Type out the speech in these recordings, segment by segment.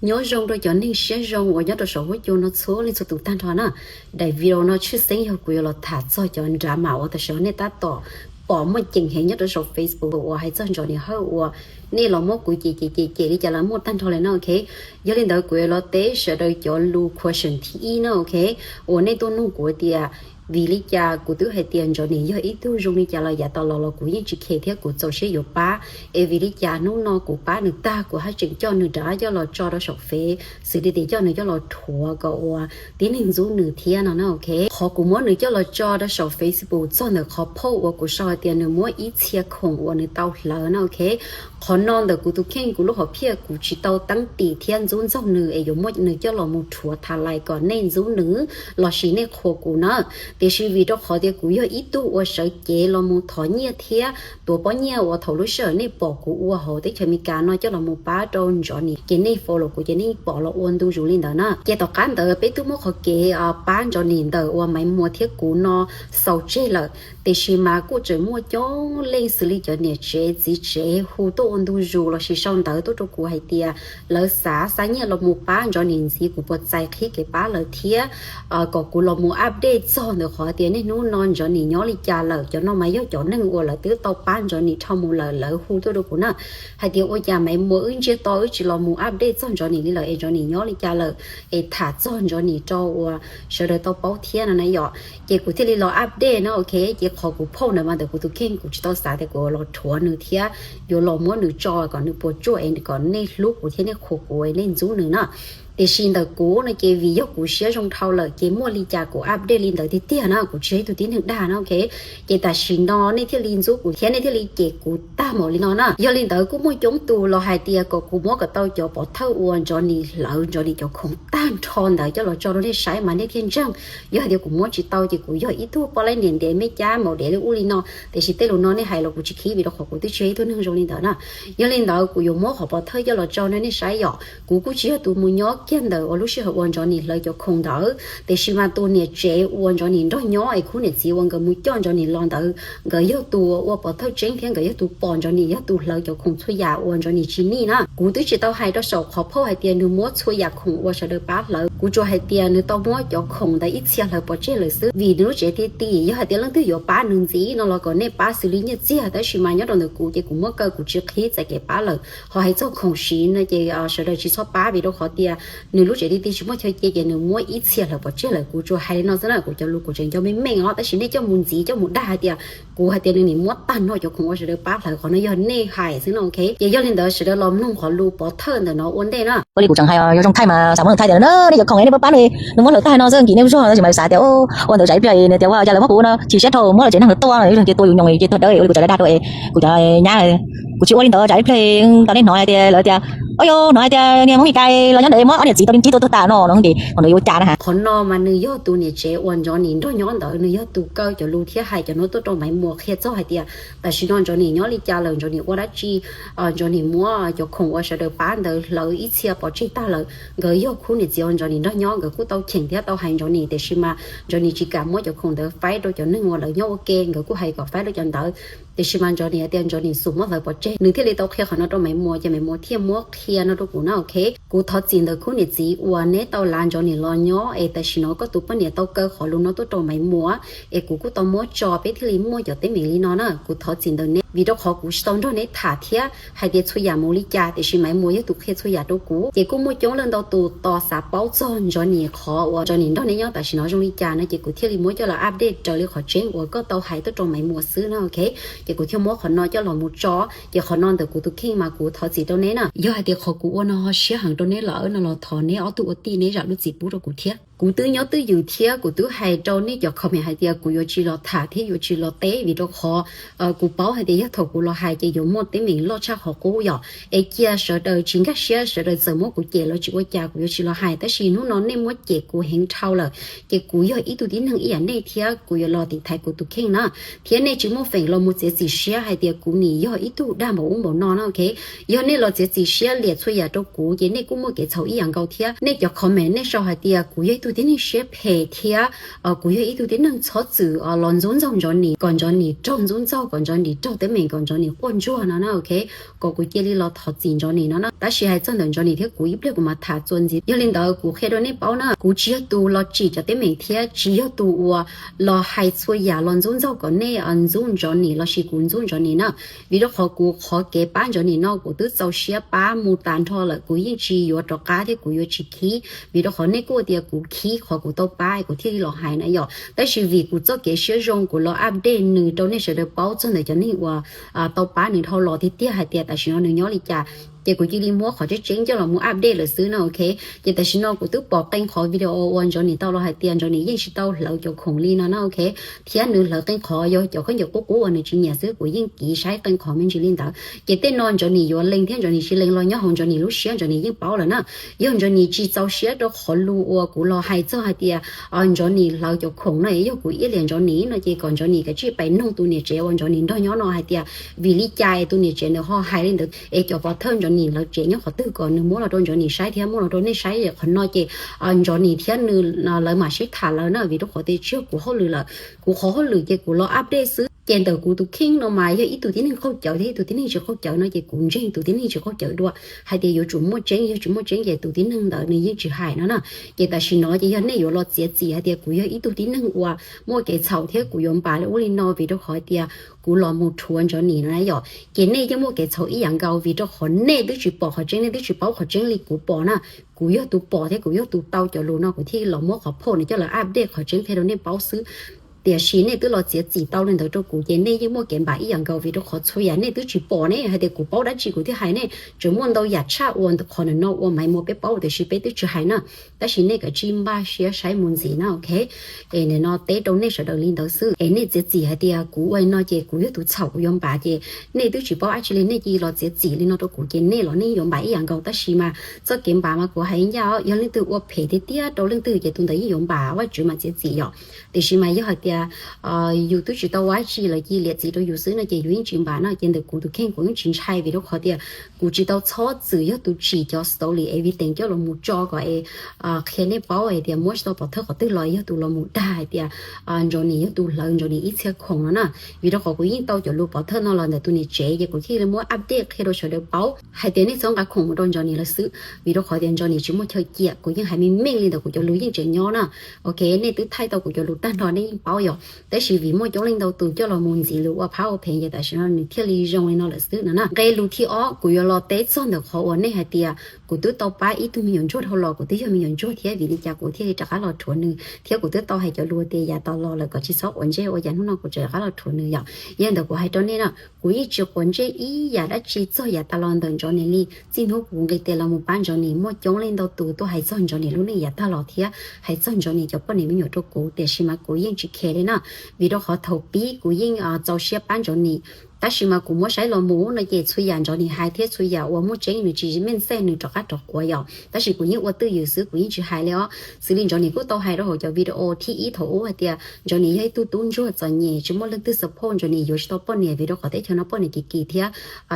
Nyob zoo rau cov neeg siab zoo uas nyob rau saum huab cua no txhua leej txhua tus tag nrho na. Daim video no tshwj xeeb yog kuv yuav los tham txog cov drama uas tam sim no nej tab tom pom muaj ceem heev nyob rau saum Facebook uas hais txog Ntsov Nis Hawj uas nej los muab kuv cem cem cem cem li cas los muaj tag nrho li no, ok. Yog li ntawd kuv yuav los teb sawv daws cov lus question thib ib na, ok, uas nej tuaj nug kuv tias vim li cas kuv twb hais tias Ntsov Nis yog ib tug zoo li cas los yav tas los los kuv yeej tsis khe thiab kuv txaus siab yuav pab, es vim li cas hnub no kuv pab nws tag kuv haj tseem coj nws rov qab coj los tso rau saum Fev xws li tias coj nws coj los rhuav kom ua tib neeg ntxub nws thiab no na, ok. Qhov kuv muab nws coj los tso rau saum Facebook txog ntawm qhov post uas kuv sau hais tias nws muab ib txhia khoom uas nws tau hlawv na, ok. Qhov no ntawm kuv tus kheej kuv lub hom phiaj kuv tsis tau teeb tim thiab ntxub ntxaug nws es yuav muab nws coj los mus rhuav tha lais kom nej ntxub nws lossis nej qhuas kuv na. Tiam sis vim rau qhov tias kuv yog ib tug uas sawv cev los mus thov nyiaj thiab tuav pob nyiaj uas thaum lub sij hawm nej pom kuv ua hauv teb chaws Amelikas no coj los mus pab rau Ntsov Nis ces nej follow kuv ces nej pom los ua ntu zus li ntawd na. Ces tom qab ntawd peb twb muab qhov kev pab Ntsov Nis ntawm uas Maiv Muas thiab kuv no xaus tseg lawm, tiam sis mas kuj tseem muaj coob leej xws li cov niam tsev txiv tsev hu tuaj ua ntu zus lossis sau ntawv tuaj rau kuv hais tias lawv xav xa nyiaj los mus pab Ntsov Nis ntxiv, kuv puas txais qhib kev pab lawv thiab kom kuv los mus update txog ntawm qhov tias niaj hnub no Ntsov Nis nyob li cas lawm. Cov no mas yog cov neeg uas lawv twb tau pab Ntsov Nis dhau mus lawm lawv hu tuaj rau kuv na, hais tias ua cas Maiv Muas wb ntsiag to wb tsis los mus update txog Ntsov Nis li lawm es Ntsov Nis nyob li cas lawm es tham txog Ntsov Nis rau uas sawv daws tau paub thiab no na yom. Ces kuv thiaj li los update no, ok. Ces qhov kuv post ntawd mas ntawm kuv tus kheej kuv tsis tau xav tias kuv los rhuav nws thiab yuav los muab nws tso kom nws puas tsuaj es kom nej hlub kuv thiab nej qhuas kuv es nej ntxub nws na. Tiam sis ntawm kuv no ces vim yog kuv siab zoo dhau lawm ces muaj li cas kuv update li ntawd tiag tiag na, kuv tsis yog ib tug tib neeg dag na, ok. Ces tam sim no nej thiaj li ntxub kuv thiab nej thiaj li cem kuv tag npaum li no na. Yog li ntawd kuj muaj coob tus los hais tias kom kuv muab kom tau cov pov thawj uas Ntsov Nis hlawv Ntsov Nis cov khoom tag nrho ntawd coj los tso rau nej saib mas nej thiaj ntseeg. Yog hais tias kuv muab tsis tau ces kuv yog ib tug poj laib niam ntev me cab maum dev li ub li no, tiam sis tej lus no nej hais los kuv tsis khib vim rau qhov kuv twb tsis yog ib tug neeg zoo li ntawd na. Yog li ntawd kuv yuav muab qhov pov thawj coj los tso rau nej saib yom. Kuv kuj tsis yog tus mus nyob kiag ntawm uas lub sij hawm uas Ntsov Nis hlawv cov khoom ntawd, tiam sis mas tus niam tsev uas Ntsov Nis nrog nyob es khub niam txiv uas nkawd mus coj Ntsov Nis los ntawd, nkawd yog tus ua pov thawj tseeb thiab nkawd yog tus pom Ntsov Nis yog tus hlawv cov khoom txhua yam uas Ntsov Nis tsis nij na. Kuv twb tsis tau hais rau saum qhov post hais tias nws muab txhua yam khoom uas sawv daws pab hlawv, kuv tsuas hais tias nws tau muab cov khoom ntawd ib txhia hlawv pov tseg lawm xwb vim nws lub tsev ti ti. Yog hais tias leej twg yuav pab nws ntxiv no los kom nej pab xws li nyiaj txiag, tab sis mas nyob rau ntawm kuv ces kuv muab kaw kuv tsis qhib txais kev pab lawm. Ho hais txog khoom siv no ces sawv daws tsis txhob pab vim rau qhov tias nws lub tsev ti ti tsis muaj chaw cia ces nws muab ib txhia hlawv pov tseg lawm. Kuv tsuas hais li no xwb na, kuv cov lus kuv tseem nco meej meej os, tab sis nej coj mus ntxiv coj mus dag hais tias kuv hais tias nws nim muab tag nrho cov khoom uas sawv daws pab hlawv, qhov no yog nej hais xwb no, ok. Ces yog li ntawd sawv daws los mloog qhov lus pov thawj ntawm no ua ntej na. Ua li kuv tseem hais yog zoo thaij mas xav muab thaij tias na nej cov khoom nej pab pab nws, nws muab hlawv tag no txog nkim nej mus zog tab sis mas xav tias ua ntawd tsam ib pliag tias ua cas lawv muab kuv no chim siab dhau muab lawv tsev neeg hlawv tuaj ces tua yus nyoos ces tuag dawb, ua li kuv tseem dag dua es kuv cov nyab, kuv tsis ua li ntawd tsam ib pliag tau nej hnov hais tias lawv tias, o yog hnov hais tias niag Hmoob Mes Kas los nyob ntawd muab ob niam txiv tau nrig tuag tuag tas no no ces qhov ntawd yuav ua cas na. Qhov no mas nws yog tus niam tsev uas Ntsov Nis nrog nyob ntawd, nws yog tus kaw cov lus thiab hais cov no tuaj rau Maiv Muas qhia txog hais tias tam sim no Ntsov Nis nyob li cas lawm, Ntsov Nis ua dab tsi, Ntsov Nis muab cov khoom uas sawv daws pab ntawd hlawv ib txhia pov tseg tag lawm. Nkawd yog khub niam txiv uas Ntsov Nis nrog nyob, nkawd kuj tau cheem thiab tau hais Ntsov Nis, tiam sis mas Ntsov Nis tsis kam muab cov khoom ntawd faib rau cov neeg uas lawv nyob ua ke, nkawd kuj hais kom faib rau cov ntawd. Tiam sis mas Ntsov Nis hais tias Ntsov Nis xum muab hlawv pov tseg, nws thiaj li tau qhia qhov no rau Maiv Muas ces Maiv Muas thiaj muab qhia no rau kuv na, ok. Kuv thov txim ntawm khub niam txiv uas neb tau lav Ntsov Nis los nyob es tam sim no koj tus poj niam tau kaw qhov lus no tuaj rau Maiv Muas es kuv kuj tau muab tso peb thiaj li muaj cov teeb meem li no na. Kuv thov txim ntawm neb vim rau qhov kuv tsis tau nrog neb tham thiab hais tias txhua yam mus li cas, tiam sis Maiv Muas yog tus qhia txhua yam rau kuv ces kuj muaj coob leej ntau tus tos xav paub txog Ntsov Nis qhov uas Ntsov Nis nrog neb nyob tam sim no zoo li cas no ces kuv thiaj li muab coj los update raws li qhov tseeb uas koj tau hais tuaj rau Maiv Muas xwb na, ok. Ces kuv thiaj muab qhov no coj los mus tso. Ces qhov no ntawm kuv tus kheej mas kuv thov txim rau neb na. Yog hais tias qhov kuv ua no ho siab heev rau neb lawm no los thov neb ob tug ua tij neb zam lub txim pub rau kuv thiab. Kuv twb nyob twj ywm thiab kuv twb hais rau nej cov comment hais tias kuv yuav tsis los tham thiab yuav tsis los teb vim rau qhov kuv paub hais tias yog thaum kuv los hais ces yuav muaj teeb meem loj tshaj qhov qub yom. Es cia sawv daws tsis nkag siab, sawv daws txawm muab kuv cem los tsis ua cas kuv yuav tsis los hais, tab sis hnub no nej muab cem kuv heev dhau lawm ces kuv yog ib tug tib neeg ib yam nej thiab kuv yuav los tiv thaiv kuv tus kheej na. Thiab nej tsis muaj feem los mus txiav txim siab hais tias kuv nim yog ib tug dag npaum ub npaum no na, ok. Yog nej los txiav txim siab liam txhua yam rau kuv ces nej kuj muaj kev txhaum ib yam nkaus thiab. Nej cov comment nej sau hais tias kuv yog ib tug tib neeg siab phem thiab kuv yog ib tug tib neeg txhob txwm los ntxub ntxaug Ntsov Nis, kom Ntsov Nis raug ntxub ntxaug, kom Ntsov Nis raug teeb teeb meem kom Ntsov Nis quaj ntsuag no na, ok, kom kuv cia li los thov txim Ntsov Nis no na. Tab sis hais txog ntawm Ntsov Nis thiab kuv ib pliag kuv mam tham txuas ntxiv. Yog li ntawd kuv qhia rau nej paub na, kuv tsis yog tus los tsim cov teeb meem thiab tsis yog tus uas los hais txhua yam los ntxub ntxaug kom nej ntxub Ntsov Nis lossis kuv ntxub Ntsov Nis na. Vim rau qhov kuv qhov kev pab Ntsov Nis no kuv twb txaus siab pab mus tas nrho lawm, kuv yeej tsis yuav rov qab thiab kuv yuav tsis khib. Vim rau qhov nej kuj tias kuv khib qhov kuv tau pab kuv thiaj li los hais na yom. Tab sis vim kuv txoj kev siab zoo kuv los update nws rau nej sawv daws paub txog ntawm cov neeg uas tau pab nws dhau los tiag tiag hais tias tam sim no nws nyob li cas, ces kuv cia li muab qhov tseeb tseeb coj los mus update lawm xwb no, ok. Ces tam sim no kuv twb pom qee qhov video uas Ntsov Nis tau los hais tias Ntsov Nis yeej tsis tau hlawv cov khoom li no na, ok, thiab nws hlawv qee qhov yog cov khaub ncaws qub qub uas nws tsis nyiam xwb, kuv yeej kiv saib qee qhov me ntsis li ntawd. Ces tej no Ntsov Nis yuav lees thiab Ntsov Nis tsis lees los nyob hauv Ntsov Nis lub siab Ntsov Nis yeej paub lawm na. Yog Ntsov Nis tsis txaus siab rau qhov lus uas kuv los hais txog hais tias Ntsov Nis hlawv cov khoom no, yog kuv iab liam Ntsov Nis no ces kom Ntsov Nis kav tsij pais noog tus niam tsev uas Ntsov Nis nrog nyob no hais tias vim li cas es tus niam tsev nws ho hais li ntawd es cov pov thawj Ntsov Nis lawv tsev nyob qhov twg kom nws muab los rau Ntsov Nis saib thiab muab los rau nej saib qhov no ces Ntsov Nis thiab nws lawv mam sib tham lawm na, vim rau qhov tias tsis yog kuv hauj lwm lawm. Kuv qhov hauj lwm ces kuv los update xwb. Ces ntawm kuv tus kheej no mas yog ib tug tib neeg qaug cawv thiab ib tug tib neeg tsis qaug cawv no ces kuv ntseeg tus tib neeg tsis qaug cawv dua, hais tias yuav tsum muaj tseeb, yog tsis muaj tseeb ces tus tib neeg ntawd nws yeej tsis hais no na. Ces tam sim no ces yog nej yuav los txiav txim hais tias kuv yog ib tug tib neeg uas muaj kev txhaum thiab kuv yuav npam li ub li no vim rau qhov tias kuv los mus rhuav Ntsov Nis no na yom, ces nej yeej muaj kev txhaum ib yam nkaus vim rau qhov nej twb tsis pom qhov tseeb, nej twb tsis paub qhov tseeb li kuv pom na. Kuv yog tus pom thiab kuv yog tus tau cov lus no kuv thiaj los muab qhov phauj no coj los update qhov tseeb qhia rau nej paub xwb. Tiam sis nej twb los txiav txim tau li ntawd rau kuv ces nej yeej muaj kev npam ib yam nkaus vim rau qhov txhua yam nej twb tsis pom ne, hais tias kuv paub dab tsi kuv thiaj hais ne. Tseem muaj ntau yam tshaj uas qhov no ua Maiv Muas peb paub tiam sis peb twb tsis hais na. Tab sis nej kav tsij npaj siab saib mus ntxiv na, ok. Es nim no teb rau nej sawv daws li ntawd xwb es nej txiav txim hais tias kuv ua no ces kuv yog tus txhaum kuv yuav npam ces nej twb tsis paub dab tsi li nej cia li los txiav txim li no rau kuv ces nej los nej yuav npam ib yam nkaus. Tab sis mas txoj kev npam mas kuv hais ncaj os, yog leej twg ua phem tiag tiag rau leej twg ces tus ntawd yeej yuav npam, Vajtswv mas txiav txim yom. Tiam sis mas yog hais tias yus twb tsis tau ua dab tsi lawv cia li liam txim rau yus xwb no ces yus yeej tsis npam na. Ces ntawm kuv tus kheej kuv yeej tsis ntshai vim rau qhov tias kuv tsis tau txhob txwm yog tus tsim cov story evidence coj los mus tso kom es qhia nej paub hais tias muab tsis tau pov thawj qhov twg los yog tus los mus dag hais tias Ntsov Nis yog tus hlawv Ntsov Nis ib txhia khoom no na. Vim rau qhov kuv yeej tau cov lus pov thawj no los ntawm tus niam tsev ces kuv thiaj li muab update qhia rau sawv daws paub hais tias nej txhob nqa khoom mus rau Ntsov Nis lawm xwb. Vim rau qhov tias Ntsov Nis tsis muaj chaw ciam, kuv yeej hais meej meej li ntawd, kuv cov lus yeej tseem nyob na. Ok, nej twb thaij tau kuv cov lus tag nrho nej yeej paub yom. Tab sis vim muaj coob leej ntau tus coj los mus ntxiv lus ua phab ua phem ces tam sim no nws thiaj li zoo li no lawm xwb no na. Nqe lus thib ob kuv yuav los teb txog ntawm qhov uas nej hais tias kuv twb tau pab ib tug me nyuam ntsuag dhau los, kuv twb yog me nyuam ntsuag thiab vim li cas kuv thiaj li rov qab los rhuav nws, thiab kuv twb tau hais cov lus tias yav tas los lawm kom tsis txhob quav ntsej ua cas hnub no kuv rov qab los rhuav nws yom. Yog ntawd kuv hais rau nej na, kuv yeej tsis quav ntsej ib yam dab tsi txog yav tas los ntawm Ntsov Nis li. Txij hnub kuv nqis tes los mus pab Ntsov Nis muaj coob leej ntau tus tuaj hais txog Ntsov Nis lub neej yav tag los thiab hais txog Ntsov Nis cov poj niam me nyuam rau kuv, tiam sis mas kuv yeej tsis khe li na. Vim rau qhov thaum pib kuv yeej txaus siab pab Ntsov Nis, tab sis mas kuv muab saib los mus no ces txhua yam Ntsov Nis hais thiab txhua yam uas muaj tseeb nws tsis meej xej nws rov qab rov quav yom. Tab sis kuv yeej ua twj ywm xwb, kuv yeej tsis hais li os. Xws li Ntsov Nis kuj tau hais rau hauv cov video thib ib thaum ub hais tias Ntsov Nis yog ib tug tub ntsuag txom nyem tsis muaj leej twg support Ntsov Nis yuav tsis tau poj niam vim rau qhov teb chaws no poj niam kim kim thiab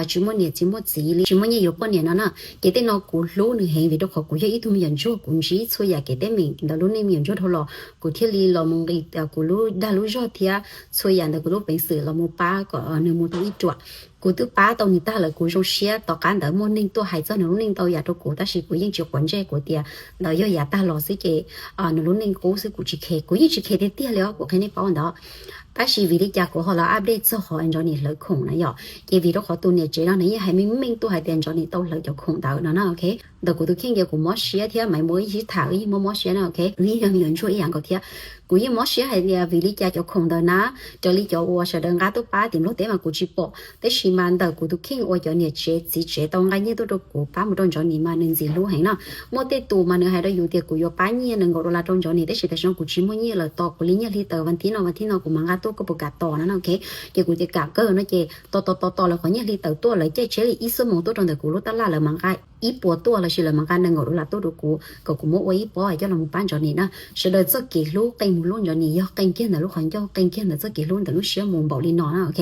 tsis muaj niam tsis muaj txiv li, tsis muaj nyiaj yuav poj niam no na. Ces tej no kuv hlub nws heev vim rau qhov kuv yog ib tug me nyuam ntsuag, kuv ntsib txhua yam kev teeb meem ntawm lub neej me nyuam ntsuag dhau los, kuv thiaj li los mus nqis kuv lub dag lub zog thiab txhua yam ntawm kuv lub peev xwm los mus pab kom nws mus tau ib ruam. Kuv twb pab tau nws tag lawm, kuv zoo siab. Tom qab ntawd muaj neeg tuaj hais txog nws lub neej ntau yam rau kuv, tab sis kuv yeej tsis quav ntsej, kuv tias ntawd yog yav tag los xwb ces nws lub neej qub xwb, kuv tsis khe, kuv yeej tsis khe tiag tiag li os, kuv qhia nej paub ntawd. Tab sis vim li cas kuv ho los update txog qhov Ntsov Nis hlawv khoom na yom? Ces vim rau qhov tus niam tsev no nws yeej hais meej meej tuaj hais tias Ntsov Nis tau hlawv cov khoom ntawd no na, ok. Ntawm kuv tus kheej ces kuv mob siab thiab Maiv Muas ib sib tham wb yeej mob mob siab na, ok. Wb yeej yog me nyuam ntsuag ib yam nkaus thiab. Kuv yeej mob siab hais tias vim li cas cov khoom ntawd na, raws li cov uas sawv daws nqa tuaj pab tim Nplog teb mas kuv tsis pom, tab sis mas ntawm kuv tus kheej uas cov niam tsev txiv tsev tau nqa nyiaj tuaj rau kuv pab mus rau Ntsov Nis mas nws ntxim hlub heev na. Muaj tej tus mas nws hais rau yus tias kuv yuav pab nyiaj nees nkaum dollar rau Ntsov Nis, tab sis tam sim no kuv tsis muaj nyiaj lawm, tos kuv li nyiaj hli tawm vas thib no vas thib no kuv mam nqa tuaj, koj puas kam tos no na, ok. Ces kuv tias kam kawg no ces tos tos tos tos lawv qhov nyiaj hli tawm tuaj, lawv caij tsheb li ib xuab moos tuaj rau ntawm kuv lub tab laj lawv mam nqa ib puas tuaj lossis lawv mam nqa nees nkaum dollar tuaj rau kuv kom kuv muab ua ib pob coj los mus pab Johnny na. Sawv daws txoj kev hlub qee mus hlub Johnny yog qee kiag ntawm lub qhov ncauj, qee kiag ntawm txoj kev hlub ntawm lub siab mus npaum li no na, ok.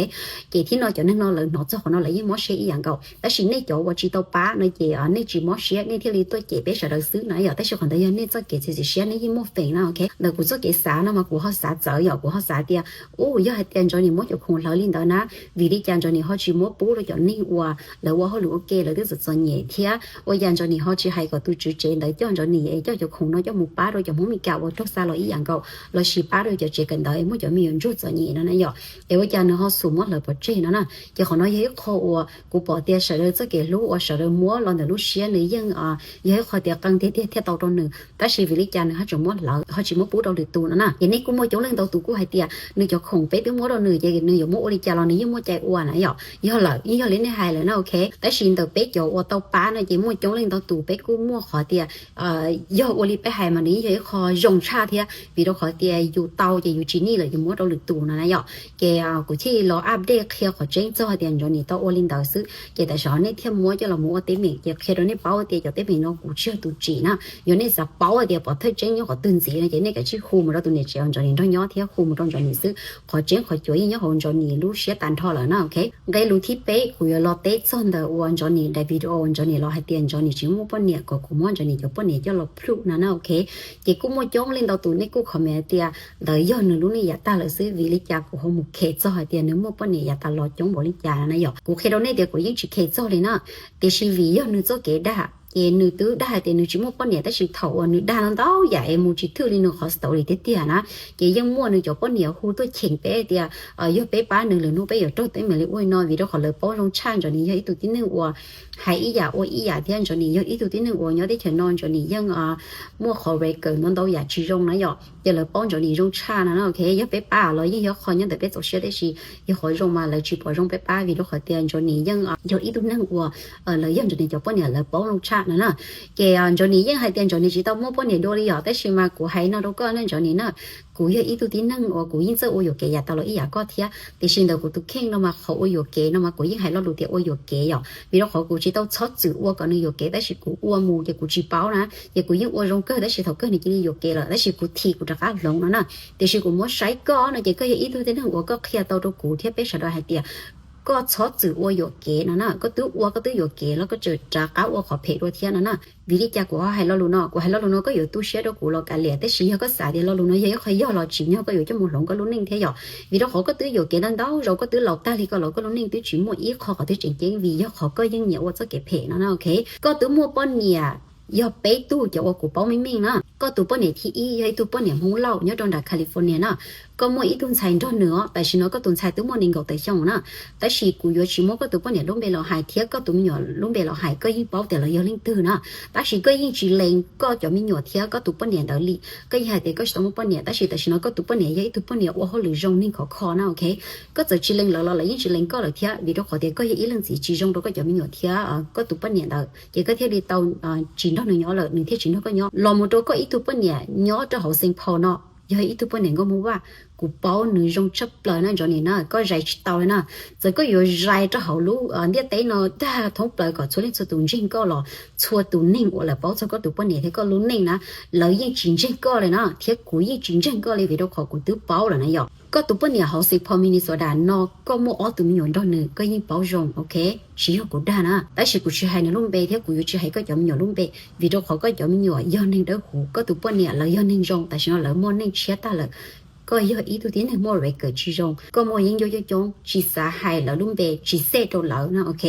Ces thib no cov neeg no lawv hnov txog qhov no lawv yeej mob siab ib yam nkaus, tab sis nej cov uas tsis tau pab no ces nej tsis mob siab, nej thiaj li tuaj cem peb sawv daws xwb na yom. Tab sis qhov ntawd yog nej txoj kev txiav txim siab, nej yeej muaj feem na, ok. Ntawm kuv txoj kev xav no mas kuv ho xav txawv yom, kuv ho xav tias, u, yog hais tias Johnny muab cov khoom hlawv li ntawd na, vim li cas Johnny ho tsis muab pub rau cov neeg uas lawv ua hauj lwm ua ke lawv twb txom txom nyem thiab? Ua cas Johnny ho tsis hais kom tus tswv tsev ntawd coj Johnny es coj cov khoom no coj mus pab rau cov Hmoob Meskas uas raug xa los ib yam nkaus, lossis pab rau cov tsev kawm ntawv muaj cov me nyuam ntsuag txom nyem no na yom? Es ua cas nws ho xum muab hlawv pov tseg no na? Ces qhov no yog ib qho uas kuv pom tias sawv daws txoj kev hlub uas sawv daws muab los ntawm lub siab nws yeej yog ib qho tias qee tiag tiag thiaj tau rau nws, tab sis vim li cas nws ho tseem muab hlawv, ho tsis muab pub rau lwm tus no na? Ces nej kuj muaj coob leej ntau tus kuj hais tias nws cov khoom peb twb muab rau nws ces nws yuav muab ua li cas los nws yeej muaj cai ua na yom. Yog lawm, yeej yog li nej hais lawm na, ok. Tab sis ntawm peb cov uas tau pab no ces muaj coob leej ntau tus peb kuj muaj qhov tias yog ua li peb hais mas nws yeej yog ib qho zoo tshaj thiab, vim rau qhov tias yus tau ces yus tsis nij lawm yus muab rau lwm tus no na yom. Ces kuv thiaj los update qhia qhov tseeb txog hais tias Johnny tau ua li ntawd xwb, ces tam sim no nej thiaj muab coj los mus ua teeb meem. Ces qhia rau nej paub tias cov teeb meem no kuv tsis yog tus tsim na. Yog nej xav paub hais tias pov thawj tseeb nyob qhov twg ntxiv no ces nej kav tsij hu mus rau tus niam tsev uas Johnny nrog nyob thiab hu mus rau Johnny xwb. Qhov tseeb qhov cuav yeej nyob hauv Johnny lub siab tag nrho lawm na, ok. Nqe lus thib peb kuv yuav los teb txog ntawm uas Johnny daim video uas Johnny los hais tias Johnny tsis muaj poj niam kom kuv muab Johnny cov poj niam coj los plhum no na, ok. Ces kuj muaj coob leej ntau tus nej kuj comment hais tias ntawd yog nws lub neej yav tag lawm xwb, vim li cas kuv ho mus khe txog hais tias nws muaj poj niam yav tas los coob npaum li cas no na yom. Kuv qhia rau nej tias kuv yeej tsis khe txog li na, tiam sis vim yog nws txoj kev dag ces nws twb dag hais tias nws tsis muaj poj niam, tab sis thaum uas nws dag no ntau yam es mus tsis thwj li nws qhov story tiag tiag na. Ces yeej muaj nws cov poj niam hu tuaj cheem peb tias yog peb pab nws lwm hnub peb yuav raug teeb meem li ua li no, vim rau qhov lawv paub zoo tshaj Johnny yog ib tug tib neeg uas hais ib yam ua ib yam thiab Johnny yog ib tug tib neeg uas nyob teb chaws no Johnny yeej muaj qhov record ntau ntau yam tsis zoo na yom. Ces lawv paub Johnny zoo tshaj no na, ok. Yog peb pab los yeej yog qhov nyob ntawm peb txaus siab, tab sis yog qhov zoo mas lawv tsis pom zoo peb pab, vim rau qhov tias Johnny yeej yog ib tug neeg uas lawv yog Johnny cov poj niam lawv paub zoo tshaj no na. Ces Johnny yeej hais tias Johnny tsis tau muaj poj niam dua li yom, tab sis mas kuv hais no rau koj ne Johnny na, kuv yog ib tug tib neeg uas kuv yeej txawj ua yuam kev yav tas los ib yam koj thiab, tiam sis ntawm kuv tus kheej no mas qhov ua yuam kev no mas kuv yeej hais lo lus tias ua yuam kev yom, vim rau qhov kuv tsis tau txhob txwm ua kom nws yuam kev, tab sis kuv ua mus ces kuv tsis paub na, ces kuv yeej ua zoo kawg, tab sis thaum kawg nws cia li yuam kev lawm, tab sis kuv thim kuv rov qab hloov no na. Tiam sis kuv muab saib koj no ces koj yog ib tug tib neeg uas koj qhia tau rau kuv thiab peb sawv daws hais tias koj txhob txwm ua yuam kev no na, koj twb ua koj twb yuam kev los koj tseem rov qab ua qhov phem dua thiab no na. Vim li cas kuv ho hais lo lus no? Kuv hais lo lus no koj yuav tu siab rau kuv los kav liam, tab sis yog koj xav tias lo lus no yog ib qho yog los tsim nyog koj yuav coj mus hloov koj lub neej thiab yom. Vim rau qhov koj twb yuam kev ntau ntau zaus, koj twb laus tag li ko los koj lub neej twb tsis muaj ib qho qhov twg tseem ceeb, vim yog qhov koj yeej nyiam ua txoj kev phem no na, ok. Koj twb muaj poj niam yog peb tug cov uas kuv paub meej meej na. Koj tus poj niam thib ib yog ib tug poj niam Hmoob Lauj nyob rau nram California na. Koj muaj ib tug ntxhais nrog nws os, tam sim no koj tus ntxhais twb muaj nees nkaum tawm xyoo na. Tab sis kuv yuav tsis muab koj tus poj niam lub npe los hais thiab koj tus me nyuam lub npe los hais, koj yeej paub tias lawv yog leej twg na. Tab sis koj yeej tsis lees koj cov me nyuam thiab koj tus poj niam ntawd li. Koj yeej hais tias koj tsis tau muaj poj niam, tab sis tam sim no koj tus poj niam yog ib tug poj niam ua hauj lwm zoo neeg khov kho na, ok. Koj txawm tsis lees lawv los lawv yeej tsis lees koj lawm thiab, vim rau qhov tias koj yog ib leej txiv tsis zoo rau koj cov me nyuam thiab koj tus poj niam ntawd, ces koj thiaj li tau tsis nrog nws nyob lawm, nws thiaj tsis nrog koj nyob. Los mus rau koj ib tug poj niam nyob rau hauv Saint Paul no, yog ib tug poj niam nkauj Hmoob Vaj, kuv paub nws zoo tshaj plaws na Johnny na, koj zais tsis tau li na. Txawm koj yuav zais rau hauv lub ntiaj teb no tag thoob plaws kom txhua leej txhua tus ntseeg koj los txhua tus neeg uas lawv paub txog koj tus poj niam thiab koj lub neej na, lawv yeej tsis ntseeg koj li na, thiab kuv yeej tsis ntseeg koj li, vim rau qhov kuv twb paub lawm na yom. Koj tus poj niam hauv Saint Paul Minnesota no, koj muaj ob tug me nyuam nrog nws koj yeej paub zoo, ok. Tsis yog kuv dag na, tab sis kuv tsis hais nws lub npe thiab kuv yuav tsis hais koj cov me nyuam lub npe, vim rau qhov koj cov me nyuam yog neeg dawb huv, koj tus poj niam lawv yog neeg zoo, tam sim no lawv muaj neej tshiab tag lawm. Koj yog ib tug tib neeg muaj record tsis zoo, koj muaj yeeb ncuab coob coob, tsis xav hais lawv lub npe, tsis xej rau lawv no, ok.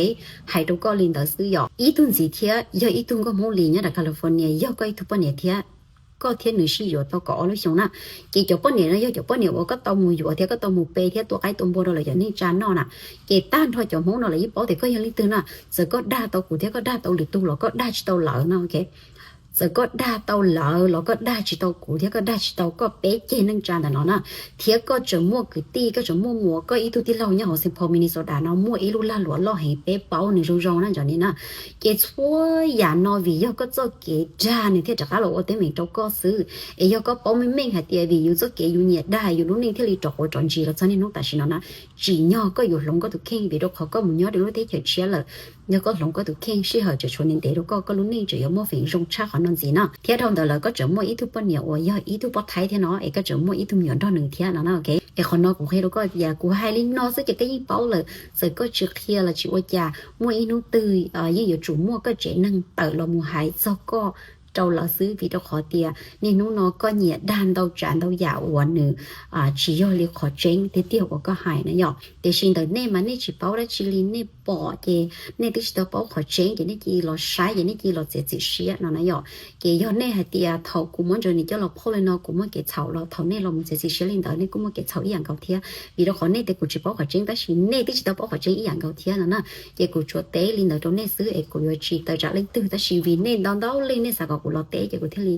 Hais rau koj li ntawd xwb yom. Ib tug ntxiv thiab yog ib tug nkauj Hmoob Lis nyob nram California yog koj ib tug poj niam thiab, koj thiab nws sib yuav tau kaum ob lub xyoo na. Ces cov poj niam no yog cov poj niam uas koj tau mus yuav thiab koj tau mus pe thiab tua qaib tua npua rau lawv cov neej tsa noj na. Ces tag nrho cov Hmoob no lawv yeej paub tias koj yog leej twg na. Txawm koj dag tau kuv thiab koj dag tau lwm tug los koj dag tsis tau lawv no, ok. Txawm koj dag tau lawv los koj dag tsis tau kuv thiab koj dag tsis tau koj peb ceg neej tsa ntawm no na. Thiab koj tseem muaj kwv tij, koj tseem muaj muam, koj ib tug tij laug nyob hauv Saint Paul Minnesota no muaj ib lub lag luam loj heev peb paub nws zoo zoo na Johnny na. Ces txhua yam no vim yog koj txoj kev dag nws thiaj rov qab los ua teeb meem rau koj xwb. Es yog koj paub meej meej hais tias vim yus txoj kev yus nyiam dag yus lub neej thiaj li rov quav rov ntsis los txog niaj hnub tam sim no na, tsim nyog koj yuav hloov koj tus kheej, vim rau qhov koj mus nyob rau lub teb chaws tshiab lawm, Yog koj hloov koj tus kheej sij hawm tseem tshuav ntev ntev rau koj, koj lub neej tseem yuav muaj feem zoo tshaj qhov no ntxiv no. Thiab dhau ntawd lawm koj tseem muaj ib tug poj niam uas yog ib tug poj thaib thiab no, es koj tseem muaj ib tug me nyuam nrog nws thiab no na, ok. Es qhov no kuv qhia rau koj tias kuv hais li no xwb ces koj yeej paub lawm, txawm koj tsis qhia los tsis ua cas, muaj ib hnub twg yeej yuav tsum muaj koj tsev neeg tawm los mus hais txog koj rau lawv xwb, vim rau qhov tias niaj hnub no koj nyiam dag ntau tsav ntau yam uas nws tsis yog li qhov tseeb tiag tiag uas koj hais na yom. Tiam sis ntawm nej mas nej tsis paub dab tsi li, nej pom ces nej twb tsis tau paub qhov tseeb ces nej cia li los saib ces nej cia li los txiav txim siab no na yom. Ces yog nej hais tias thaum kuv muab Johnny coj los phauj li no kuv muaj kev txhaum los thaum nej los mus txiav txim siab li ntawd nej kuj muaj kev txhaum ib yam nkaus thiab, vim rau qhov nej tias kuv tsis paub qhov tseeb tab sis nej twb tsis tau paub qhov tseeb ib yam nkaus thiab no na. Ces kuv tsuas teb li ntawd rau nej xwb es kuv yuav tsis tawm tsam leej twg, tab sis vim nej ntau ntau leej nej xav kom kuv los teb ces kuv thiaj li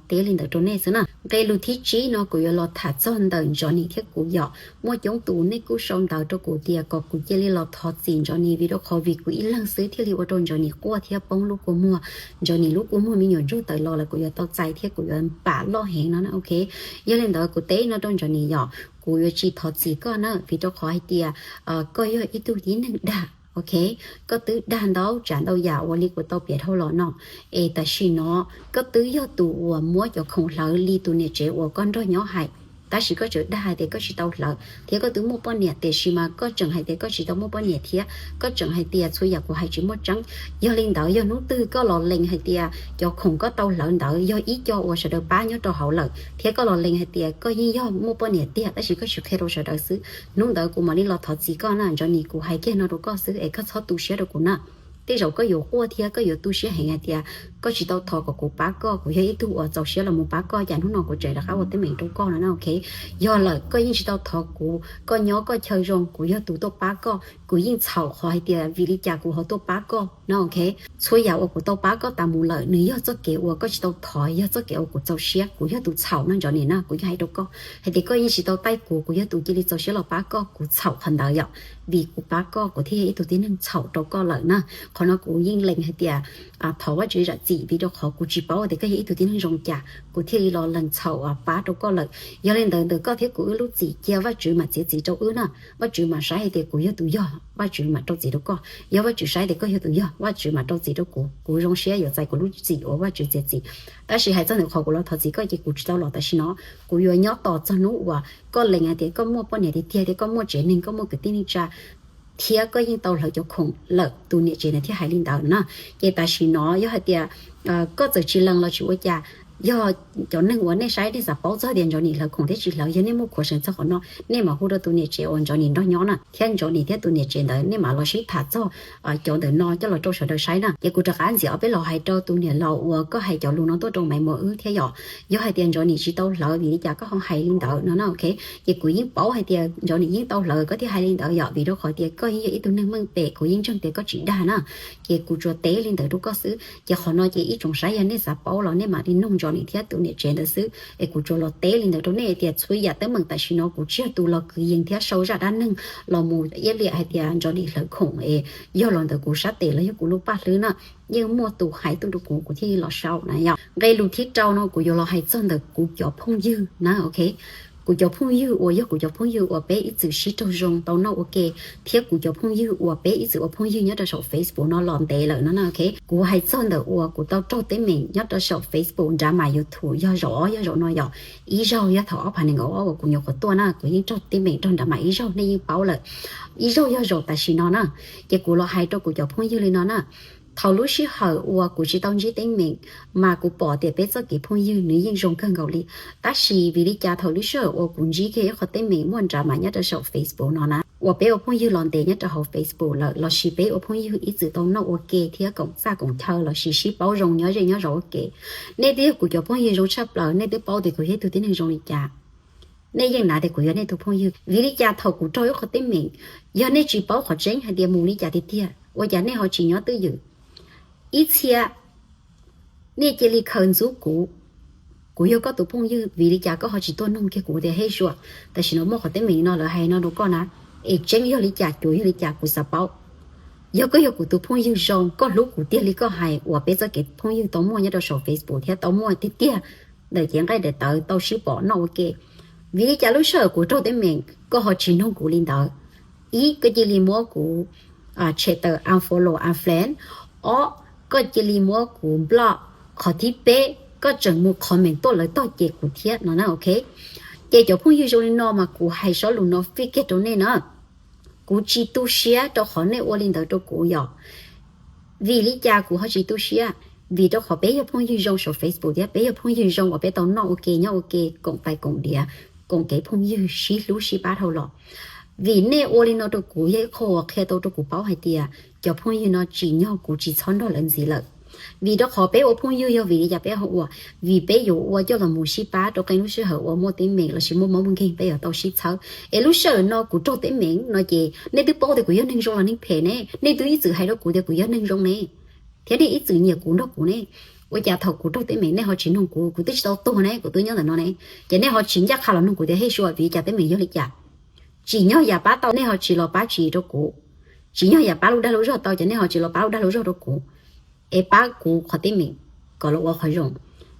teb li ntawd rau nej xwb na. Nqe lus thib tsib no kuv yuav los tham txog ntawm Johnny thiab kuv yom. Muaj coob tus nej kuj sau ntawv rau kuv tias kom kuv cia li los thov txim Johnny vim rau qhov vim kuv ib leeg xwb thiaj li ua rau Johnny quaj thiab poob lub kua muag. Johnny lub kua muag me nyuam ntsuag tawm los lawm kuv yuav tau txais thiab kuv yuav pam loj heev no na, ok. Yog li ntawd kuv teb no rau Johnny yom, kuv yuav tsis thov txim koj na vim rau qhov hais tias koj yog ib tug tib neeg dag, ok. Koj twb dag ntau tsav ntau yam uas li kuv tau piav dhau los no, es tam sim no koj twb yog tus uas muab cov khoom hlawv li tus niam tsev uas koj nrog nyob hais. Tab sis koj tseem dag hais tias koj tsis tau hlawv thiab koj twb muaj poj niam, tiam sis mas koj tseem hais tias koj tsis tau muaj poj niam thiab koj tseem hais tias txhua yam kuv hais tsis muaj tseeb. Yog li ntawd yog hnub twg koj los lees hais tias cov khoom koj tau hlawv ntawd yog ib co uas sawv daws pab nyob rau hauv lawm thiab koj los lees hais tias koj yeej yog muaj poj niam tiag tab sis koj tsis qhia rau sawv daws xwb, hnub ntawd kuv mam li los thov txim koj na Johnny. Kuv hais kiag no rau koj xwb es koj txhob tu siab rau kuv na. Tej zaum koj yuav quaj thiab koj yuav tu siab heev hais tias koj tsis tau thov kom kuv pab koj, kuv yog ib tug uas txaus siab los mus pab koj, cas hnub no kuv tseem rov qab ua teeb meem rau koj no na, ok. Yog lawm koj yeej tsis tau thov kuv, koj nyob koj chaw zoo, kuv yog tus tuaj pab koj, kuv yeej txhaum qhov hais tias vim li cas kuv ho tuaj pab koj no, ok. Txhua yam uas kuv tau pab koj tas mus lawm nws yog txoj kev uas koj tsis tau thov, yog txoj kev uas kuv txaus siab, kuv yog tus txhaum no Johnny na. Kuv yeej hais rau koj hais tias koj yeej tsis tau taij kuv, kuv yog tus cia li txaus siab los pab koj, kuv txhaum qhov ntawd yom. Vim kuv pab koj kuv thiaj yog ib tug tib neeg txhaum rau koj lawm na. Qhov no kuv yeej lees hais tias thov Vajtswv zam txim vim rau qhov kuv tsis paub tias koj yog ib tug tib neeg zoo li cas kuv thiaj li los lees txhaum pab rau koj lawm. Yog li ntawd ntawm koj thiab kuv wb lub txim cia Vajtswv mam txiav txim rau wb na. Vajtswv mam saib hais tias kuv yog tus yog, Vajtswv mam rau txim rau koj. Yog Vajtswv saib tias koj yog tus yog, Vajtswv mam rau txim rau kuv, kuv zoo siab yuav txais kuv lub txim uas Vajtswv txiav txim. Tab sis hais txog ntawm qhov kuv los thov txim koj ces kuv tsis tau los tam sim no, kuv yuav nyob tos txog hnub uas koj lees hais tias koj muaj poj niam tiag tiag thiab koj muaj tsev neeg, koj muaj kwv tij neej tsa thiab koj yeej tau hlawv cov khoom lawm, tus niam tsev ntawd thiaj hais li ntawd na. Ces tam sim no yog hais tias koj txawm tsis lees los tsis ua cas, yog cov neeg uas nej saib nej xav paub txog tias Johnny hlawv khoom thiab tsis hlawv, yog nej muaj khuav seev txog qhov no nej mam hu rau tus niam tsev uas Johnny nrog nyob na, thiab Johnny thiab tus niam tsev ntawd nej mam los sib tham txog cov ntawm no coj los rau sawv daws saib na. Ces kuv rov qab ntxiv ob peb los hais rau tus niam laus uas koj hais cov lus no tuaj rau Maiv Muas wb thiab yom. Yog hais tias Johnny tsis tau hlawv vim li cas koj ho hais li ntawd no na, ok. Ces kuv yeej paub hais tias Johnny yeej tau hlawv koj thiaj hais li ntawd yom, vim rau qhov tias koj yeej yog ib tug neeg meej pem, kuv yeej ntseeg tias koj tsis dag na. Ces kuv tsuas teb li ntawd rau koj xwb. Ces qhov no ces ib tsoom saib yog nej xav paub los nej mam li noog Johnny thiab tus niam tsev ntawd xwb. Es kuv tsuas los teb li ntawd rau nej tias txhua yam teeb meem tam sim no kuv tsis yog tus los kwv yees thiab sau zaj dab neeg los mus iab liam hais tias Johnny hlawv khoom es yog los ntawm kuv sab tes los yog kuv lub paj hlwb na. Yeej muaj tus hais tuaj rau kuv, kuv thiaj li los sau na yom. Nqe lus thib rau no kuv yuav los hais txog ntawm kuv cov phooj ywg na, ok. Kuv cov phooj ywg uas yog kuv cov phooj ywg uas peb ib txwm sib raug zoo tau noj ua ke, thiab kuv cov phooj ywg uas peb ib txwm ua phooj ywg nyob rau saum Facebook no los ntev lawm no na, ok. Kuv hais txog ntawm uas kuv tau raug teeb meem nyob rau saum Facebook nrad mas YouTube yog zaum ob yog zaum no yom. Ib zaug yog thaum ob phav nees nkaum ob uas kuv nyuam qhuav tuaj na, kuv yeej raug teeb meem raug nrad mas ib zaug nej yeej paub lawm. Ib zaug yog zaum tam sim no na. Ces kuv los hais rau kuv cov phooj ywg li no na. Thaum lub sij hawm uas kuv tsis tau ntsib teeb meem, mas kuv pom tias peb txoj kev phooj ywg nws yeej zoo kawg nkaus li. Tab sis vim li cas thaum lub sij hawm uas kuv ntsib kiag ib qho teeb meem muaj nrad mas nyob rau saum Facebook no na, uas peb ua phooj ywg los ntev nyob rau hauv Facebook lawm lossis peb ua phooj ywg ib txwm tau noj ua ke thiab koom txaj koom chaw lossis sib paub zoo nyob zej nyob zos ua ke. Nej twb yog kuv cov phooj ywg zoo tshaj plaws, nej twb paub tias kuv yog ib tug tib neeg zoo li cas. Nej yeej nav tias kuv yog nej tus phooj ywg. Vim li cas thaum kuv raug ib qho teeb meem, yog nej tsis paub qhov tseeb hais tias mus li cas tiag tiag, ua cas nej ho tsis nyob twj ywm? Ib txhia nej cia li khaws ntxub kuv, kuv yog koj tus phooj ywg, vim li cas koj ho tsis tuaj nug kiag kuv tias, Hej Suas, tam sim no muaj qhov teeb meem no lawv hais no rau koj na, es tseeb yog li cas, cuav yog li cas, kuv xav paub. Yog koj yog kuv tus phooj ywg zoo, koj hlub kuv tiag li koj hais uas peb txoj kev phooj ywg tau muaj nyob rau saum Facebook thiab tau muaj tiag tiag ntawm cev nqaij daim tawv tau sib pom noj ua ke, vim li cas lub sij hawm kuv raug teeb meem koj ho tsis nug kuv li ntawd? Ib, koj cia li muab kuv tshem tawm unfollow unfriend. Ob, koj cia li muab kuv block. Qhov thib peb, koj tseem mus comment tuaj lawv tog cem kuv thiab no na, ok. Ces cov phooj ywg zoo li no mas kuv hais zaj lus no fij kiag rau nej na, kuv tsis tu siab rau qhov nej ua li ntawd rau kuv yom. Vim li cas kuv ho tsis tu siab? Vim rau qhov peb yog phooj ywg zoo saum Facebook thiab peb yog phooj ywg zoo uas peb tau noj ua ke nyob ua ke koom pais koom diav, koom kev phooj ywg sib hlub sib pab dhau los. Vim nej ua li no rau kuv yog ib qho uas qhia tau rau kuv paub hais tias cov phooj ywg no tsim nyog kuv tsis txhob nrog lawv ntxiv lawm. Vim rau qhov peb ua phooj ywg yog vim li cas peb ho ua? Vim peb yuav ua coj los mus sib pab rau qee lub sij hawm uas muaj teeb meem lossis muaj mob muaj nkeeg peb yuav tau sib txhawb. Es lub sij hawm no kuv raug teeb meem no ces nej twb paub tias kuv yog neeg zoo los neeg phem ne, nej twb ib txwm hais rau kuv tias kuv yog neeg zoo ne, thiab nej ib txwm nyiam kuv nrog kuv ne. Ua cas thaum kuv raug teeb meem nej ho tsis nug kuv, kuv twb tsis tau tuag ne, kuv twb nyob ntawm no ne, ces nej ho tsis ncaj qha los nug kuv tias hej sua vim li cas teeb meem yog li cas? Tsim nyog yam pab tau nej ho tsis los pab tsis rau kuv, tsim nyog yam pab lub dag lub zog tau ces nej ho tsis los pab lub dag lub zog rau kuv, es pab kuv qhov teeb meem kom los ua qhov zoo.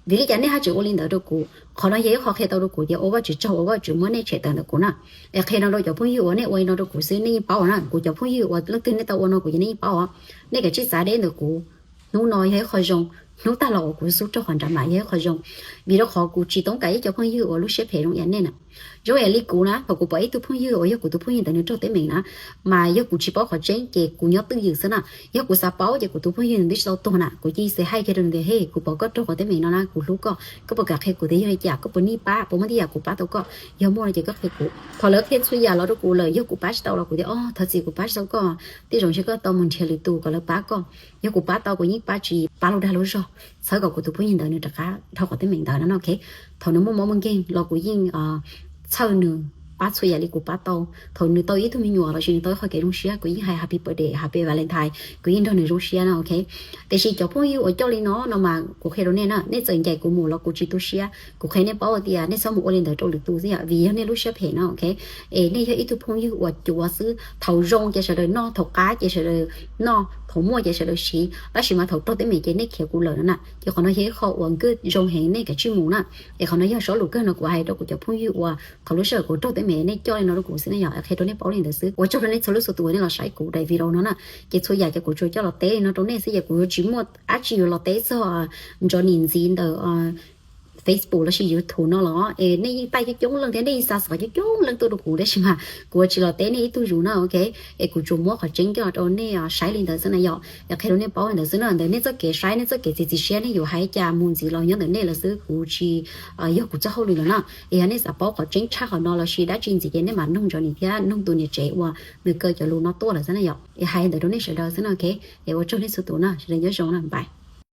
Vim li cas nej ho tsis ua li ntawd rau kuv? Qhov no yog ib qho qhia tau rau kuv tias ua Vajtswv tsaug, ua Vajtswv muab nej tshem tawm ntawm kuv na. Es qhia no rau cov phooj ywg uas nej ua li no rau kuv xwb nej yeej paub na, kuv cov phooj ywg uas leej twg nej tau ua no kuv ces nej yeej paub os. Nej kav tsij txav deb ntawm kuv, hnub no yog ib qho zoo, hnub tag los uas kuv xub raug qhov nram mam yog ib qho zoo. Vim rau qhov kuv tsis toob kam ib cov phooj ywg uas lub siab phem zoo ib yam nej na. Zoo ib yam li kuv na, thaum kuv pom ib tug phooj ywg uas yog kuv tus phooj ywg ntawd nws raug teeb meem na, mas yog kuv tsis paub qhov tseeb ces kuv nyob twj ywm xwb na. Yog kuv xav paub ces kuv tus phooj ywg nws twb tsis tau tuag na, kuv cia li hais kiag rau nws tias hej, kuv pom koj raug qhov teeb meem no na, kuv hlub koj, koj puas kam qhia kuv tias yog li cas, koj puas nij pab, puas muaj tej yam kuv pab tau koj? Yog muaj no ces koj qhia kuv. Thaum lawv qhia txhua yam los rau kuv lawm, yog kuv pab tsis tau los kuv tias o thov txim kuv pab tsis tau koj, tej zaum ntshe koj tau mus nrhiav lwm tus kom lawv pab koj. Yog kuv pab tau kuv yeej pab tsis pab lub dag lub zog, txhawb kom kuv tus phooj ywg ntawd nws rov qab dhau qhov teeb meem ntawd no na, ok. Thaum nws muaj mob muaj nkeeg los kuv yeej txhawj nws, pab txhua yam li kuv pab tau. Thaum nws tau ib tug me nyuam lossis nws tau ib qho kev zoo siab kuv yeej hais happy birthday, happy Valentine, kuv yeej nrog nws zoo siab na, ok. Tiam sis cov phooj ywg uas coj li no no mas kuv qhia rau nej na, nej txawm ncaim kuv mus los kuv tsis tu siab. Kuv qhia nej paub tias nej txhob mus ua li ntawd rau lwm tus xwb yom, vim yog nej lub siab phem no, ok. Es nej yog ib tug phooj ywg uas cuav xwb, thaum zoo ces sawv daws noj, thaum qab ces sawv daws noj, thaum muaj ces sawv daws siv, tab sis mas thaum raug teeb meem ces nej khiav kuv lawm no na. Ces qhov no yog ib qho uas nkawd zoo heev, nej kav tsij mus na. Es qhov no yog zaj lus kawg no kuv hais rau kuv cov phooj ywg uas thaum lub sij hawm kuv raug teeb meem nej coj li no rau kuv xwb na yom. Qhia rau nej paub li ntawd xwb, ua tsaug rau nej txhua leej txhua tus nej los saib kuv daim video no na. Ces txhua yam ces kuv tsuas coj los teb li no rau nej xwb, ces kuv yuav tsis muaj dab tsi yuav los teb txog Johnny ntxiv ntawm Facebook lossis YouTube no los es nej yeej taij coob coob leej thiab nej yeej xa xov coob coob leej tuaj rau kuv, tab sis mas kuv yuav tsis los teb nej ib tug zus na, ok. Es kuv tsuas muab qhov tseeb coj rau nej saib li ntawd xwb na yom. Es qhia rau nej paub li ntawd xwb na, ntawm nej txoj kev saib, nej txoj kev txiav txim siab, nej yuav hais cas mus ntxiv los nyob ntawm nej lawm xwb, kuv tsis yog kuv txoj hauj lwm lawm na. Es yog nej xav paub qhov tseeb tshaj qhov no lossis dab tsi ntxiv ces nej mam nug Johnny thiab nug tus niam tsev uas nws kaw cov lus no tuaj lawm xwb na yom. Es hais ntawd rau nej sawv daws xwb na, ok. Es ua tsaug nej txhua tus na, sawv daws nyob zoo na, bye.